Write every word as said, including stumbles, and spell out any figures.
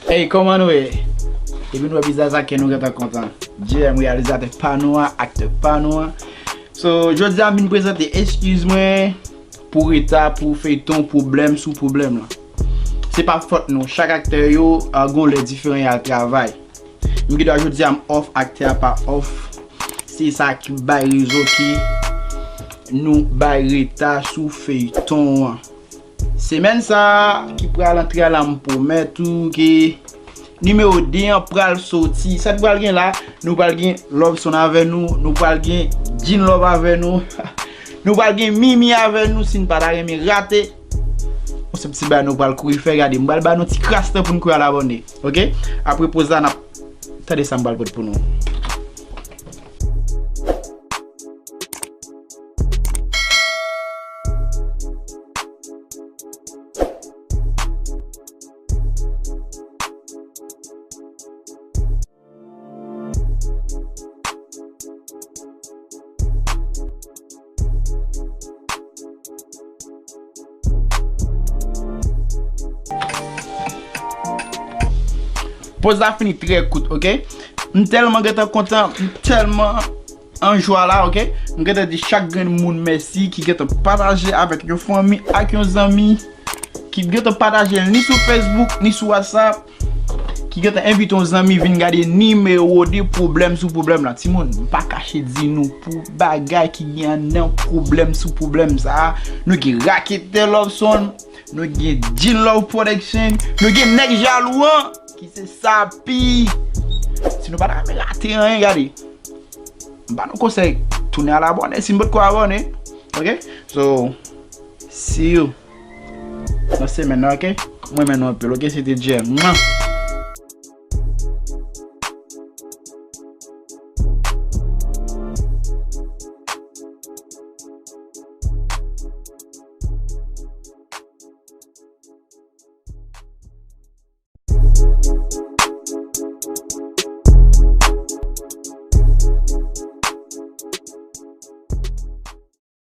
Hey, kòman nou ye? Depi nou wè vizaj sa, kè nou gentan kontan. J M, reyalizatè pa nou an, aktè pa nou an. So, jodi a m vin prezante eskiz mwen pou reta, pou feyton, pwoblèm sou pwoblèm lan. Se pa fòt nou. Chak aktè yo, a, gon lè diferan y al travay. M gen dwa jodi a m off, aktè a pa off. Se sa ki bay rezon ke nou bay reta sou feyton an. Semèn sa a ki pral antre a la, m pwomèt ou ke nimewo de an pral soti. Sa k pral gen la, nou pral gen Love Son avè nou, nou pral gen Jean Love avè nou, nou pral gen Mimi avè nou. Si n pa ta renmen rate, yon sèl ti bagay nou pral kouri fè, gade, m pral ba nou ti kras tan pou n kouri al abòne, oke? Apre poz la, n ap tande sa m pral pote pou nou. Poz la fini trè kout, oke? M tèlman gentan kontan, m tèlman an jwa la, oke? M gentan di chak grenn moun mèsi ki gentan pataje avèk yon fanmi ak yon zanmi, ki gentan pataje l ni sou Facebook, ni sou WhatsApp, ki gentan envite yon zanmi vin gade nimewo de pwoblèm sou pwoblèm la. Timoun, m pa kache di nou pou bagay ki gen nan pwoblèm sou pwoblèm sa a. Nou gen raketè Love Son, nou gen Jean Love Production, nou gen nèg jalou an, ki se Sapi. Si nou pa ta renmen rate anyen, gade. M ba nou konsèy, tounen al abòne si n potko abòne. Oke? So, see you nan semèn nan, oke? Mwen renmen nou anpil, oke? Se te J M. Mwa!